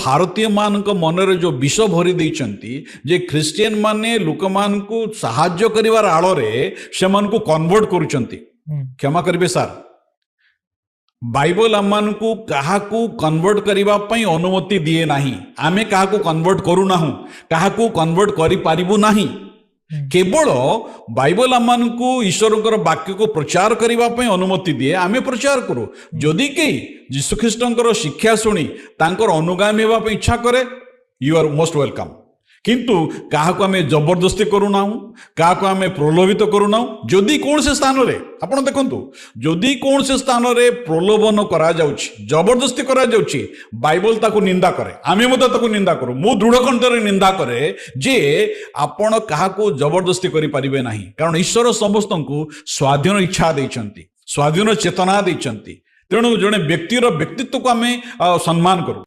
ଭାରତୀୟମାନଙ୍କ ମନରେ ଯେଉଁ ବିଷ ଭରି ଦେଇଛନ୍ତି ଯେ ଖ୍ରୀଷ୍ଟିଆନ ମାନେ ଲୋକମାନଙ୍କୁ ସାହାଯ୍ୟ କରିବାର ଆଳରେ ସେମାନଙ୍କୁ କନଭର୍ଟ କରୁଛନ୍ତି। କ୍ଷମା କରିବେ ସାର୍, ବାଇବଲ ଆମମାନଙ୍କୁ କାହାକୁ କନଭର୍ଟ କରିବା ପାଇଁ ଅନୁମତି ଦିଏ ନାହିଁ। ଆମେ କାହାକୁ କନଭର୍ଟ କରୁନାହୁଁ, କାହାକୁ କନଭର୍ଟ କରିପାରିବୁ ନାହିଁ। କେବଳ ବାଇବଲ ଆମମାନଙ୍କୁ ଈଶ୍ୱରଙ୍କର ବାକ୍ୟକୁ ପ୍ରଚାର କରିବା ପାଇଁ ଅନୁମତି ଦିଏ। ଆମେ ପ୍ରଚାର କରୁ। ଯଦି କେହି ଯୀଶୁଖ୍ରୀଷ୍ଟଙ୍କର ଶିକ୍ଷା ଶୁଣି ତାଙ୍କର ଅନୁଗାମୀ ହେବା ପାଇଁ ଇଚ୍ଛା କରେ, you are most welcome. କିନ୍ତୁ କାହାକୁ ଆମେ ଜବରଦସ୍ତି କରୁନାହୁଁ, କାହାକୁ ଆମେ ପ୍ରଲୋଭିତ କରୁନାହୁଁ। ଯଦି କୌଣସି ସ୍ଥାନରେ ଆପଣ ଦେଖନ୍ତୁ, ଯଦି କୌଣସି ସ୍ଥାନରେ ପ୍ରଲୋଭନ କରାଯାଉଛି, ଜବରଦସ୍ତି କରାଯାଉଛି, ବାଇବଲ ତାକୁ ନିନ୍ଦା କରେ। ଆମେ ମଧ୍ୟ ତାକୁ ନିନ୍ଦା କରୁ। ମୁଁ ଦୃଢ଼ କଣ୍ଠରେ ନିନ୍ଦା କରେ ଯେ ଆପଣ କାହାକୁ ଜବରଦସ୍ତି କରିପାରିବେ ନାହିଁ, କାରଣ ଈଶ୍ୱର ସମସ୍ତଙ୍କୁ ସ୍ୱାଧୀନ ଇଚ୍ଛା ଦେଇଛନ୍ତି, ସ୍ୱାଧୀନ ଚେତନା ଦେଇଛନ୍ତି। ତେଣୁ ଜଣେ ବ୍ୟକ୍ତିର ବ୍ୟକ୍ତିତ୍ୱକୁ ଆମେ ସମ୍ମାନ କରୁ।